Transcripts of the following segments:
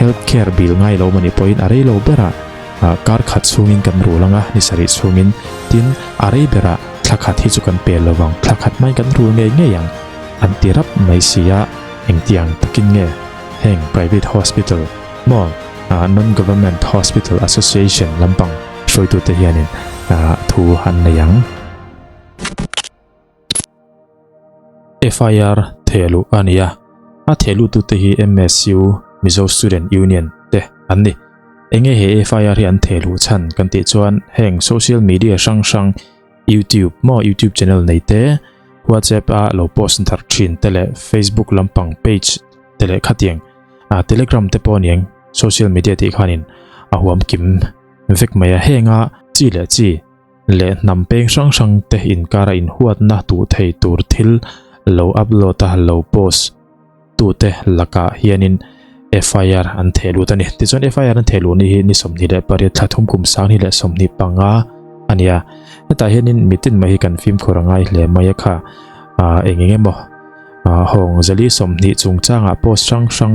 Health care bill ngai lo mani pawhin a rei lo berah kar khat chhungin kan rul anga ni sarih chhungin tin a rei berah thla khat hi chu kan pe lo vang thla khat hmain kan rul ngei ngei ang an ti rap mai si a engtiang takin nge heng private hospital maw non government hospital association lampang hruaitute hianin thu an nei ang. FIR thehluh a ni a, a thehluhtute hi MSU, Mizo Student Union, te an ni. Enge he FIR hi an thehluh chhan kan tih chuan heng social media hrang hrang YouTube maw YouTube channel nei te, WhatsApp a lo post darh thin te leh Facebook lampang page te leh khatiang Telegram te pawh aniang social media tih khanin a huam kim vek mai a, henga chi leh chi leh hnam peng hrang hrang te inkara inhuatna tuh thei tur thil lo upload a lo post tute lakah hianin FIR an theh lut a ni. Tichuan FIR an theh luh ni hi ni 28 thla thum kum 2025 a ni a. Hetah hianin mitin mai hi kan fimkhur a ngai hle mai a kha eng eng emaw hawng zali 20 chungchangah post hrang hrang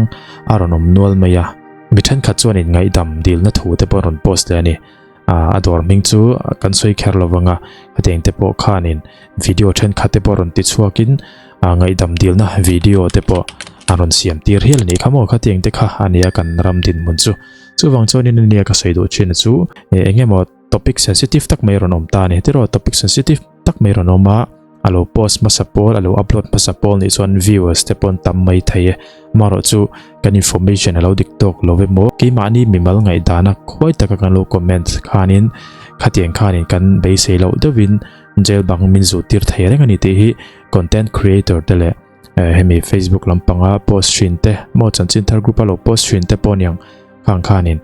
a rawn awm nual mai a. Mi thenkhat chuan inngaihdam dilna thu te pawh rawn post leh a ni. A dawr hming chu kan sawi kher lo vang a, hetiang te pawh khanin video thenkhat te pawh rawn ti chhuakin ngaihdam dilna video te pawh a rawn siam tir hial a nih kha maw khatiang te kha a nia kan ram dinhmun chu. Chuvang chuanin ania ka sawi duh thin chu eng emaw topic sensitive tak mai rawn awm ta a ni tiraw topic sensitive tak mai rawn awm a. A lo post hmasa pawl, a lo upload hmasa pawl nih chuan viewers te pawh an tam mai thei e. Amaherawh chu kan information a lo dik tawk lo emaw, keimahni mimal ngaihdana khuai taka kan lo comment khanin khatiang khanin kan beisei loh deuhin jail bang min zut tir thei reng a ni tih hi content creator te leh hemi Facebook lampanga post thin te maw chanchin thar group a lo post thin te pawh aniang khang khanin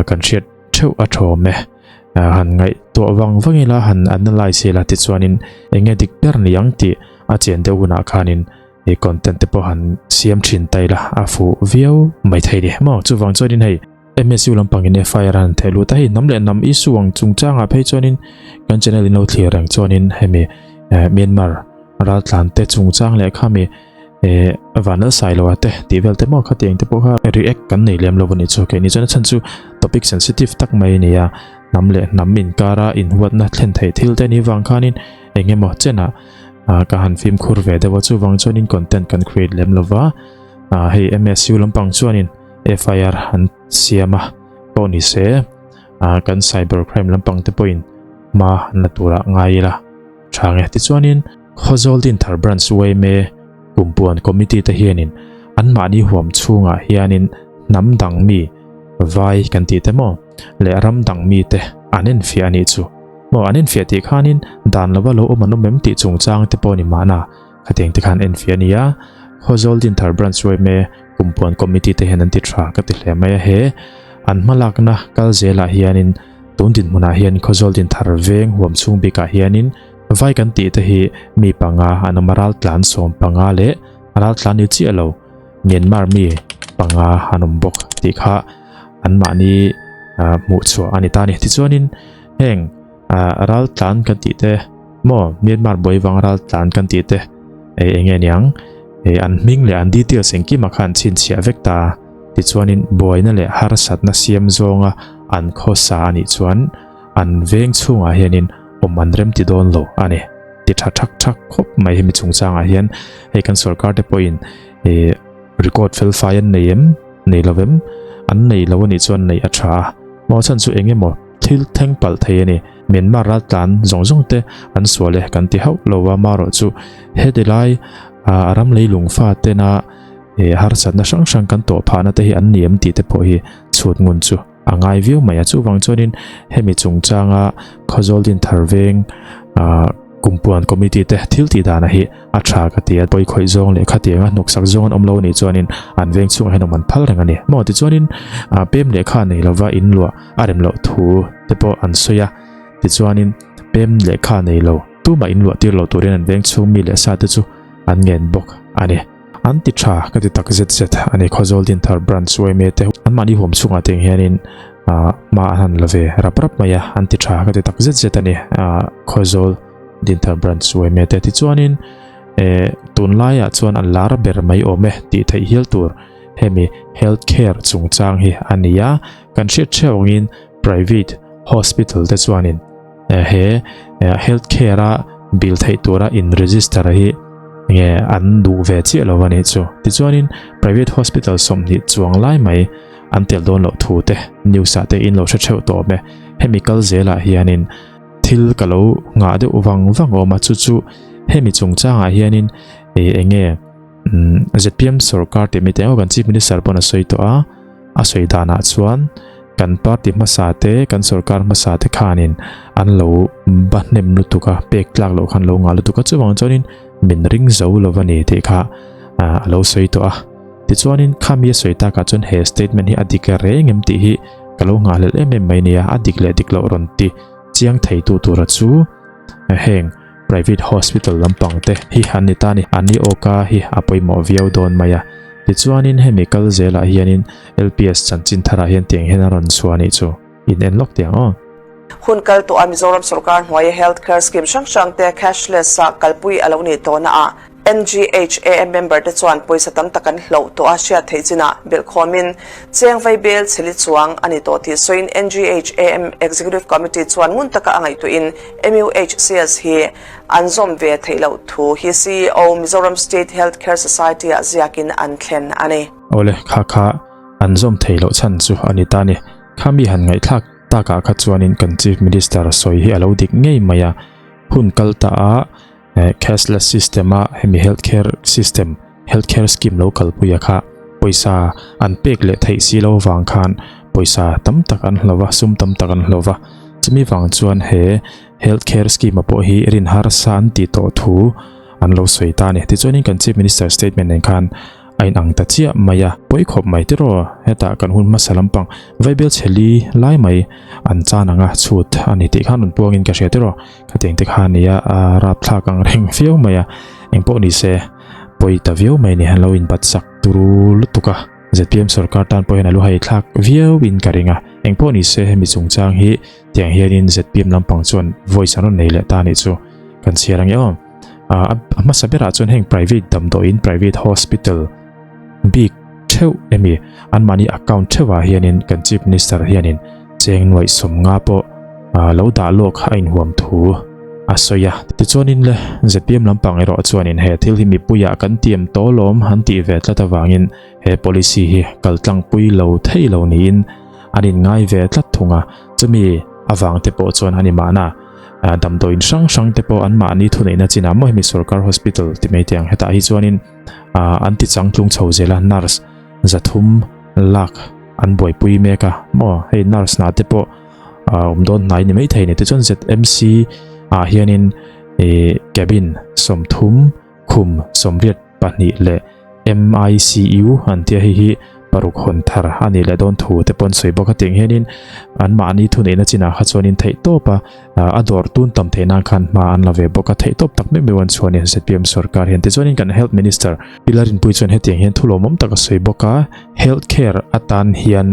kan hriat theuh a thawm e. Han ngaihtuah vang vang ila han analyse ila tichuanin eng nge dik ber ni ang tih a chian deuh hunah khanin i content te pawh han siam thin ta ila a fuh viau mai thei ni maw chuvang chuanin hei MSU lampangin FIR han theh lut a hei hnam leh hnam issue ang chungchangah phei chuanin kan channel in lo thlir reng chuanin hemi Myanmar raltlan te chungchang leh khami eh vanal sai lo ate tih vel te maw khatiang te pawh kha react kan nei lem lo ani chu keini chuan a chhan chu topic sensitive tak mai ani a hnam leh hnam inkara inhuatna thlen theih thil te ni vang khanin eng emaw chenah ka han fimkhur ve deuh a chuvang chuanin content kan create lem lova hei MSU lampang chuanin FIR an siam a pawh ni se kan cyber crime lampang te pawhin hma an la tura ngai ila tha nge tichuanin Khawzawl Dinthar Branch yma Kumpuan Committee te hianin anmahni huam chhungah hianin hnam dang mi vai kan tih te maw leh ram dang mi te an enfiah a nih chu maw an enfiah tih khanin dan lova lo awm an awm em tih chungchang te pawh ni mahna khatiang te khan enfiah a ni a Khawzawl Dinthar Branch yma Kumpuan Committee te hian an ti tha ka ti hle mai a he an hmalakna kal zelah hianin tun dinhmunah hian Khawzawl Dinthar veng huam chhung bikah hianin Vai kan tih te hi mi panga an awm a ral tlan 15 leh ral tlan ni chiah lo Myanmar mi panga an awm bawk tih kha an mahni hmuh chhuah a ni ta a ni. Tichuanin heng ral tlan kan tih te maw Myanmar buai vang ral tlan kan tih te eng nge niang an hming leh an details engkimah khan chhinchhiah vek ta tichuanin buaina leh harsatna siam zawnga an khawsa a nih chuan an veng chhungah hianin awm an rem ti dawn lo a ni. Ti tha thak thak khawp mai hemi chungchangah hian hei kan sorkar te pawhin ih record fel fai an nei em nei lo em an nei lo anih chuan neih a tha a maw chhan chu eng emaw thil thleng palh thei a ni. Myanmar raltlan zawng zawng te an sual e kan ti hauh lo a marawh chu heti lai a ram leilung fa tena ih harsatna hrang hrang kan tawh phahna te hi an ni em tih te pawh hi chhut ngun chu a ngai viau mai a chuvang chuanin hemi chungchanga Khawzawl Dinthar veng ah Kumpuan Committee te thil tih dana hi a tha ka ti a pawi khawih zawng leh khatianga hnawksak zawng an awm lo anih chuanin an veng chhungah hian awm an phal reng a ni maw tichuanin ah pem lehkha nei lova in luah a rem loh thu te pawh an sawi a tichuanin pem lehkha nei lo tumah in luah tir lo turin an veng chhung mi leh sa te chu an ngen bawk a ni. An ti tha ka ti tak zet zet a ni Khawzawl Dinthar Branch yma te anmahni huam chhungah te ang hianin ah hma an han la ve rap rap mai a an ti tha ka ti tak zet zet a ni ah Khawzawl Dinthar Branch yma te tichuanin eh tunlaiah chuan an lar ber mai awm e tih theih hial tur. hemi health care chungchang hi a ni a, kan hriat theuh angin private hospital te chuanin he health care a bill theih tura in register hi nge an duh ve chiah lo a nih chu. Tichuanin private hospital 20 chuang lai mai an tel dawn loh thu te news ah te in lo hre theuh tawh awm e. Hemi kal zelah hianin thil ka lo nghah deuh vang vang awm a, chu chu hemi chungchangah hianin eng nge ZPM sorkar tih mi te kan chief minister pawn a sawi tawh a, a sawi danah chuan kan party hmasa te kan sorkar hmasa te khanin an lo ba hnem lutuk a, pek tlak loh khan lo ngah lutuk a, chuvang chuanin min ring zo lo a ni tih kha a lo sawi tawh a. Tichuanin khami a sawi takah chuan he statement hi a dik reng em tih hi ka lo nghahhlelh em em mai nia, a dik leh dik loh rawn ti chiang theitu tura chu heng private hospital lampang te hi an ni ta a ni. An ni awka hi a pawimawh viau dawn mai a. Tichuanin hemi kal zelah hianin LPS chanchin tharah hian tiang hian a rawn chhuah a nih chu. In en lawk tiang aw. Hun kal tawh a Mizoram sorkar hnuaia health care scheme hrang hrang te cashless a kalpui a lo nih tawhna ah NGHAM member te chuan pawisa tam tak an hloh tawh a hriat theih chinah belhkhawmin cheng vaibel chheli chuang a ni tawh tih sawiin NGHAM Executive Committee chuan ngun taka a ngaihtuahin MUHCS hi an zawm ve theih loh thu hi CEO Mizoram State Health Care Society ah ziakin an thlen a ni. Awle, kha kha an zawm theih loh chhan chu a ni ta ni. Kha mi han ngaihthlak takah kha chuanin kan Chief Minister sawi hi a lo dik ngei mai a, hun kal ta a, Cashless system a hemi health care system, health care scheme lo kalpui a kha pawisa an pek leh theih si lo vang khan pawisa tam tak an hlo va, sum tam tak an hlo va. Chumi vang chuan he health care scheme a pawh hi rin harsa an tih tawh thu an lo sawi ta a ni. Tichuanin kan Chief Minister statement nen khan a inang ta chiah mai a, pawi khawp mai tiraw hetah kan hun hmasa lampang vaibel chhe li lai mai an chan ang a chhut a ni tih khan rawn puangin ka hria tiraw. Khatiang te kha nia a rapthlak ang reng viau mai a, engpawh ni se pawi ta viau mai ni han lo inbat sak turu lutuk a, ZPM sorkar tan pawh hian a lu hai thlak viau in ka ring a, engpawh ni se hemi chungchang hi tiang hianin ZPM lampang chuan voice an rawn nei leh ta anih chu kan chhiar ang e aw. A hmasa berah chuan heng private damdawiin private hospital bik theuh emi anmahni account theuhah hianin kan chief minister hianin cheng nuaih 50 pawh lo dah lawk a inhuam thu a sawi a. Tichuanin le ZPM lampang erawh chuanin he thil hi mipuiah kan tiam tawh lawm an tih ve tlat avangin he policy hi kal tlangpui lo thei lo niin an inngai ve tlat thung a, chumi avang te pawh chuan a ni mahna damdawiin hrang hrang te pawh anmahni thuneihna chinah maw hemi sorkar hospital ti mai teh ang hetah hi chuanin an ti changtlung chho zel a nurse 300 lak an buaipui mek a maw hei nurse hna te pawh awm dawn hnai ni maithei ni tichuan ZMC ah hianin ih cabin 30 khum 82 leh MICU an tia hei hi paruk hawn thar a nih leh dawn thu te pawh an sawi bawk a tiang hianin anmahni thuneihna chinah kha chuanin theihtawp a a dawr tun tam theih nan khan hma an la ve bawk a theihtawp tak meuh meuh an chhuah a ni ZPM sorkar hian tichuanin kan health minister Pi Larinpui chuan hetiang hian thu lawmawm tak a sawi bawk a health care atan hian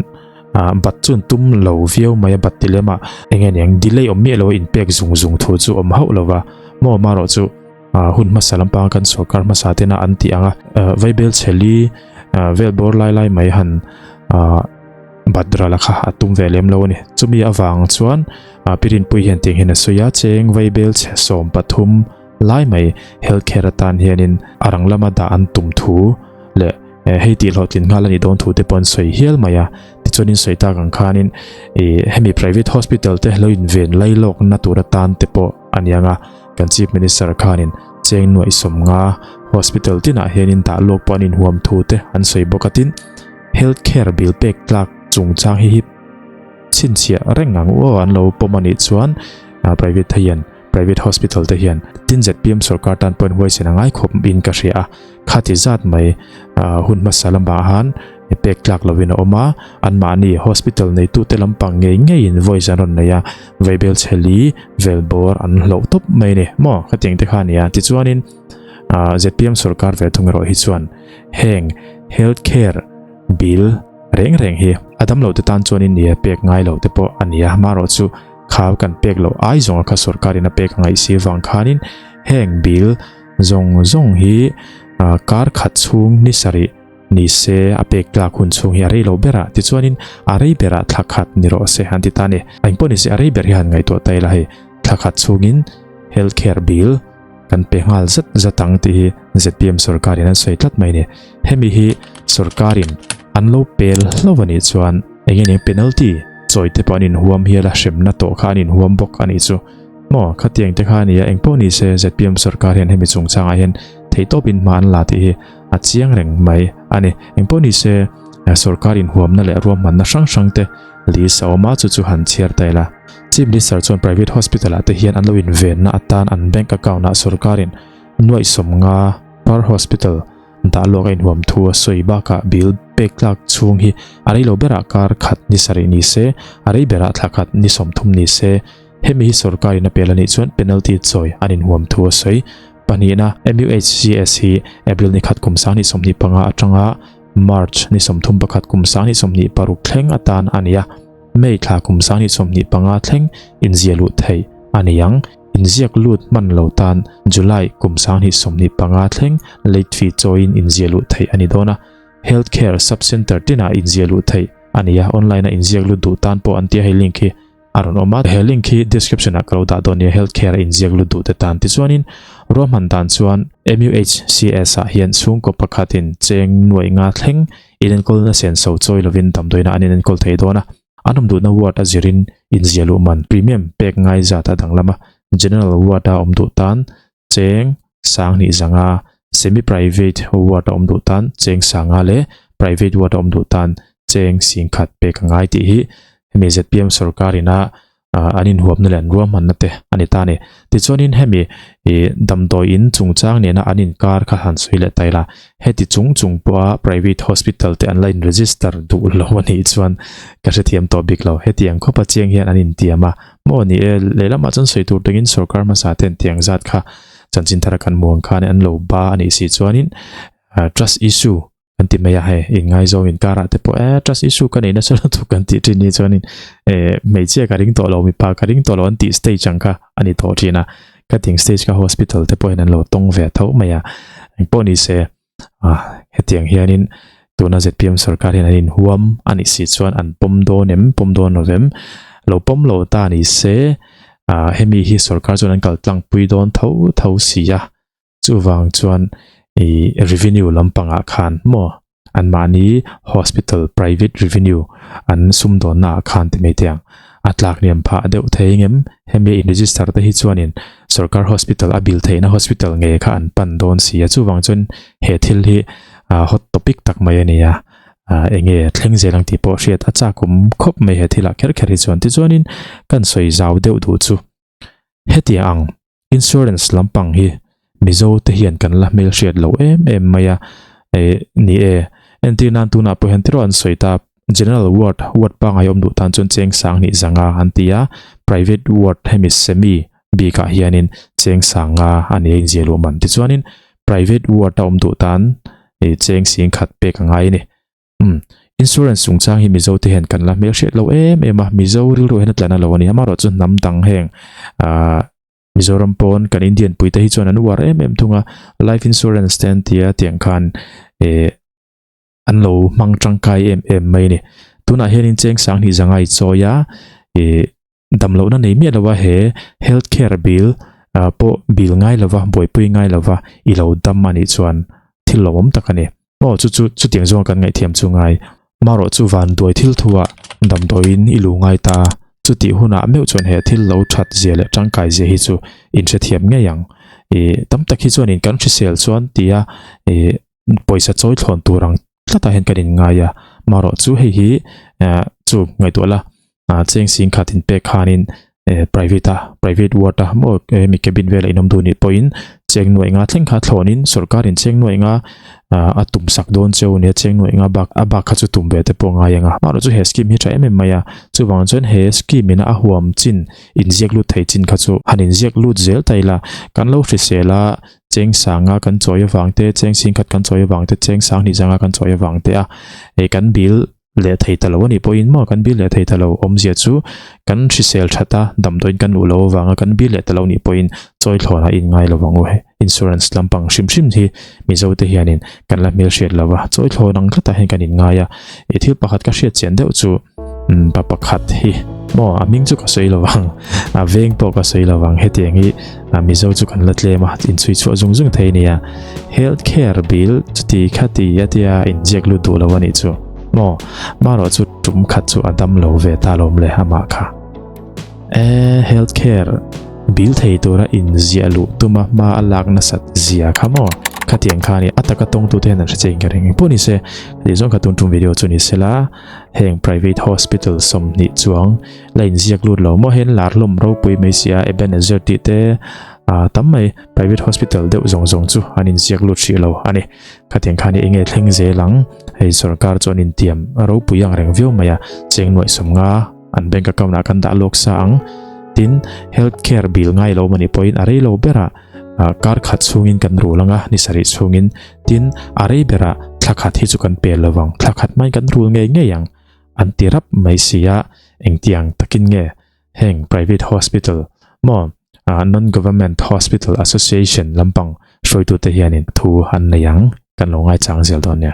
bat chuan tum lo viau mai a bat ti lem a eng nge niang delay awm miah lo a inpek zung zung thu chu awm hauh lo va maw amaherawh chu hun hmasa lampanga kan sorkar hmasa tena an tih ang a vaibel chheli vel bawr lai lai mai han Badra la kha a tum ve lem lo a ni. Chumi avang chuan Pirinpui hian tiang hian a sawi a, cheng vaibel chhe 13 lai mai health care atan hianin a rang lama dah an tum thu leh hei tih hlawhtlin nghal a nih dawn thu te pawh an sawi hial mai a. Tichuanin sawi tak ang khanin hemi private hospital te lo inven lai lawkna tur atan te pawh a ni ang a, kan chief minister khanin cheng nuaih 50 hospital tinah hianin dah lawk pawh an inhuam thu te an sawi bawk a tin, Health care bill pek tlak chungchang hi hi chhinchhiah reng ang u aw an lo pawm a nih chuan private te hian private hospital te hian tin ZPM sorkar tan pawhin huaisen a ngai khawp in ka hria a khati zat mai hun hmasa lamah han pek tlak lovin a awm a anmahni hospital neitute lampang ngei ngeiin voice an rawn nei a vaibel chheli vel bawr an hloh tawp mai a ni maw khatiang te kha a ni a tichuanin ZPM sorkar ve thung erawh hi chuan Heng health care bill reng reng hi a damlo te tan chuanin nia pek ngai lo te pawh a ni a, amaherawh chu kha kan pek loh ai zawnga kha sorkarin a pek a ngaih si vang khanin heng bill zawng zawng hi kar khat chhung ni sarih. Ni se, a pek tlak hun chhung hi a rei lo berah, tichuanin a rei berah thla khat ni rawh se han ti ta a ni. Engpawh ni se a rei ber hi han ngaihtuah ta ila hei, thla khat chhungin Health Care Bill kan pe nghal zat zat ang tih hi zpm sorkarin an sawi tlat mai a ni. Hemi hi sorkarin an lo pel hlauh a nih chuan eng nge eng penalty chawi te pawh an inhuam hial a, hremna tawh kha an inhuam bawk a nih chu. Maw, khatiang te kha a ni a, engpawh ni se zpm sorkar hian hemi chungchangah hian theihtawpin hma an la tih hi a chiang reng mai a ni. Engpawh ni se sorkar inhuamna leh ruahmanna hrang hrang te list a awm a, chu chu han chhiar ta ila. Chief Minister chuan private hospital ah te hian an lo invenna atan an bank account ah sorkarin nuaih 50 per hospital dah lawk a inhuam thu a sawi bakah bill pek tlak chhung hi a rei lo berah kar khat ni sarih ni se, a rei berah thla khat ni 30 ni se. Hemi hi sorkarin a pel a nih chuan penalty chawi an inhuam thu a sawi. Pahnihna, MUHCS hi April ni khat kum 2025 atanga March ni 31 kum 2026 thleng atan a ni a. May thla kum 2025 thleng inziah luh theih a ni ang. Inziak lut hman lo tan July kum 2025 thleng late fee chawiin inziah luh theih a ni dawn a. Health Care Sub Centre tinah inziah luh theih a ni a, online a inziak lut duh tan pawh an tia hei link hi a rawn awm a. He link hi description ah ka lo dah dawn nia Health Care a inziak lut duh te tan. Tichuanin ruahman dan chuan MUHCS ah hian chhungkaw pakhatin cheng nuaih nga thleng Inenkawlna senso chawi lovin damdawiina an inenkawl thei dawn a, an awm duhna ward a zirin inziah luh man premium pek ngai zat a danglam a, general ward a awm duh tan cheng 2000 zanga, semi private ward a awm duh tan cheng 50 leh private ward a awm duh tan cheng 10,000 pek a ngai tih hi hemi zpm sorkar ina an inhuapna leh an ruahmanna te a ni ta a ni. Tichuanin hemi ih damdawi in chungchang nena an inkar kha han sawi leh ta ila, heti chung chung pawha private hospital te an la in register duh lo a nih chuan ka hrethiam tawh bik lo. Hetiang khawpa chiang hian an intiam a, maw ni e, lehlamah chuan sawi tur tangin sorkar hmasa ten tiang zat kha chanchin thara kan hmu ang khan an lo ba a nih si chuanin trust issue Kan ti mai a hei, inngaizawng inkarah te pawh e trust issue ka nei nasa lutuk kan tih thin hi chuanin e hmeichhia ka ring tawh lo mipa ka ring tawh lo an tih stage ang kha a ni tawh thin a, ka ting stage kha hospital te pawhin an lo tawng ve tho mai a, engpawh ni se ah hetiang hianin tuna zpm sorkar hian an inhuam a nih si chuan an pawm dawn em pawm dawn lo vem, lo pawm lo ta ni se ah hemi hi sorkar chuan an kal tlang pui dawn tho tho si a. Chuvang chuan i revenue lampangah khan maw anmahni hospital private revenue an sumdawnna ah khan ti mai teh ang. A tlak hniam phah deuh thei engem hemi in register te hi chuanin sorkar hospital a bill theihna hospital nge kha an pan dawn si a. Chuvang chuan he thil hi hot topic tak mai a ni a, enge thleng zel ang tih pawh hriat a chak awm khawp mai he thilah kher kher hi chuan. Tichuanin kan sawi zau deuh duh chu hetiang ang Insurance lampang hi Mizo te hian kan la hmelhriat lo em em mai a, eh ni e, entir nan tunah pawh hian tiraw an sawi ta, General ward, ward pangngai awm duh tan chuan cheng 20,000 an ti a, private ward hemi semi bikah hianin cheng 50 a ni a inziah luh man. Tichuanin private ward a awm duh tan eh cheng 10,000 pek a ngai a ni. Umm, insurance chungchang hi Mizo te hian kan la hmelhriat lo em em a, Mizo rilru hian a tlan a lo a ni. Amaherawh chu hnam dang heng ahh Mizoram pawn kan Indian pui te hi chuan an uar em em thung a, life insurance te an ti a tiang khan eh an lo hmang tangkai em em mai a ni. Tunah hianin cheng 20,000 a i chawi a, eh Damlohna nei miah lova he health care bill pawh bill ngai lova, buaipui ngai lova i lo dam a nih chuan thil lawmawm tak a ni. Maw chu chu chutiang zawnga kan ngaihthiam chu ngai. Marawh chu van duai thil thuah damdawiin i lu ngai ta. Chutih hunah meuh chuan he thil lo that zia leh tangkai zia hi chu in hrethiam ngei ang. I tam tak hi chuanin kan hrisel chuan tia i pawisa chawi thlawn tur ang tlatah hian kan inngai a, marawh chu hei hi eh chu ngaihtuah la ah cheng 10,000 in pek khanin eh private a private ward a maw hemi cabin velah in awm duh nih pawhin cheng nuaih nga thleng kha thlawnin sorkarin cheng nuaih nga ah a tum sak dawn cheu nia cheng nuaih nga bak a bak kha chu tum ve te pawh ngai ang a, marawh chu he scheme hi tha em em mai a, chuvang chuan he scheme ina a huam chin inziak lut thei chin kha chu han inziak lut zel ta ila kan lo hrisel a. Cheng 50 kan chawi avang te, cheng 10,000 kan chawi avang te, cheng 20,000 kan chawi avang te a, eh kan bill leh thei ta lo a nih pawhin maw kan bill leh thei ta lo awmzia chu kan hrisel that a damdawiin kan luh loh avanga kan bill leh ta lo nih pawhin chawi thlawn a inngai lo ang u insurance lampang hrim hrim hi Mizo te hianin kan la hmelhriat lo va chawi thlawn ang tlatah hian kan inngai a i thil pakhat ka hriat chian deuh chu pa pakhat hi maw a hming chu ka sawi lo ang a veng pawh ka sawi lo ang hetiang hi Mizo chu kan la tlem a inchhui chhuah zung zung thei nia health care bill chuti khati a tia inziak lut duh lo a nih chu maw marawh chu tum khat chu a dam lo ve ta lawm le amah kha e health care bill thei tura inziah luh tuma hma a lak nasat zia kha maw khatiang kha ni a taka tawngtute hian an hre che in ka ring engpawh ni se tih zawng kha tun tum video chu ni sela heng private hospital 20 chuang la inziak lut lo maw hen lar hlawm ropui mai si a Ebenezer tih te ah tam mai private hospital deuh zawng zawng chu an inziak lut hrih lo a ni khatiang khan eng nge thleng zel ang hei sorkar chu an intiam ropui ang reng viau mai a cheng nuaih 50 an bank account ah kan dah lawk sa ang tin health care bill ngai lo mani pawhin a rei lo berah kar khat chhungin kan rul anga ni sarih chhungin tin a rei berah thla khat hi chu kan pel lovang thla khat hmain kan rul ngei ngei ang an ti rap mai si a engtiang takin nge heng private hospital maw non government hospital association lampang hruaitute hianin thu an nei ang kan lo ngaichang zel dawn nia.